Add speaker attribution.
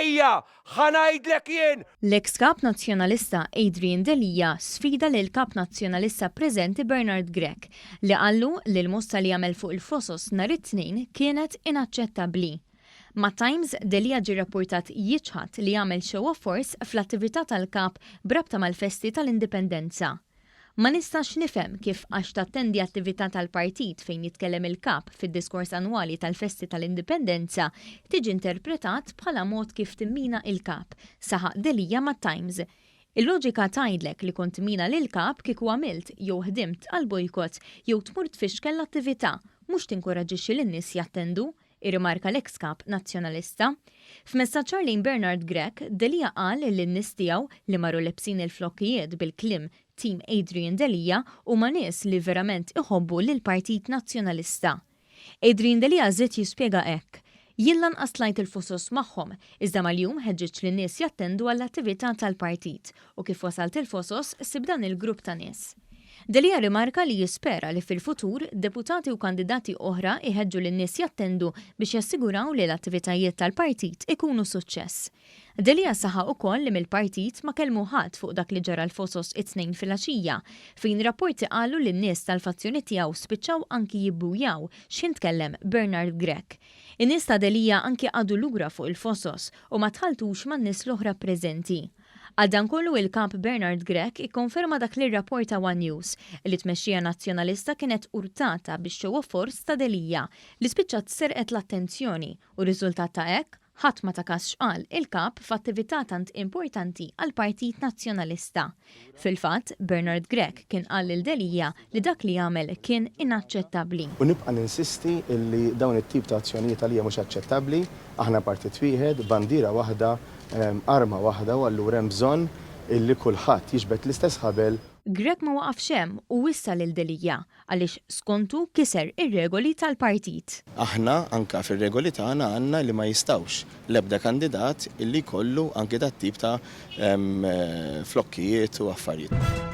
Speaker 1: Ejja, ħa ngħidlek jien!
Speaker 2: L-eks Kap Nazzjonalista Adrian Delia sfida lill-Kap Nazzjonalista preżenti Bernard Grech li qallu li l-mossa li għamel fuq il-Fosos nhar it-Tnejn kienet inaċċettabbli. Mat-Times, Delia ġie rrappurtat jiċħad li għamel show of force fl-attività tal-Kap b'rabta mal-festi tal-Indipendenza. Ma nistax nifhem kif għax tattendi attività tal-partit fejn jitkellem il-Kap fid-diskors annwali tal-festi tal-Indipendenza tiġi interpretat bħala mod kif timmina il-Kap, saħaq Delia mat-Times. Il-loġika tgħidlek li kont timmina lill-Kap kieku għamilt jew ħdimt għal bojkott jew tmur tfixkel l-attività, mhux tinkoraġġixxi lin-nies jattendu, irrimarka l-eks Kap Nazzjonalista. F'messaġġ ċar lejn Bernard Grech, Delia qal li n-nies tiegħu, li marru lebsin il-flokkijiet bil-kliem Team Adrian Delia, huma nies li verament iħobbu lill-Partit Nazzjonalista. Adrian Delia żied jispjega hekk, Jien lanqas tlajt il-Fosos magħhom, iżda mal-jum ħeġġiġt lin-nies jattendu għall-attività tal-partit u kif wasalt il-Fosos sibt dan il-grupp ta' nies. Delia rrimarka li jispera li fil-futur, deputati u kandidati oħra jħeġġu lin-nies jattendu biex jassiguraw li l-attivitajiet tal-partit ikunu suċċess. Delia saħaq ukoll li mill-partit ma kellmu ħadd fuq dak li ġara l-Fosos it-Tnejn filgħaxija, fejn rapporti qalu li n-nies tal-fazzjoni tiegħu spiċċaw anki jibbujaw x'ħin tkellem Bernard Grech. In-nies ta' Delia anki qagħdu lura fuq il-Fosos u ma tħalltux man-nies l-oħra preżenti. Għal dan kollu il-Kap Bernard Grech ikkonferma dak li rrapporta one News, li t-tmexxija Nazzjonalista kienet urtata bix-show of force ta' Delia, li spiċċat serqet l-attenzjoni u riżultat ta' hekk, ħadd ma ta kas x'qal il-Kap f'attività tant importanti għall-Partit Nazzjonalista. Fil-fatt, Bernard Grech kien qal lil Delia li dak li għamel kien inaċċettabbli.
Speaker 3: U nibqa' ninsisti li dawn it-tip ta' azzjonijiet għalija mhux aċċettabbli. Aħna partit wieħed, bandiera waħda, arma waħda u allura hemm bżonn illi kulħadd jiġbed l-istess ħabel.
Speaker 2: Grech ma waqafx hemm u wissa lil Delia għaliex skontu kiser ir-regoli tal-partit.
Speaker 3: Aħna anke fir-regoli tagħna għandna li ma jistgħux l-ebda kandidat illi jkollu anke dat-tip ta' flokkijiet u affarijiet.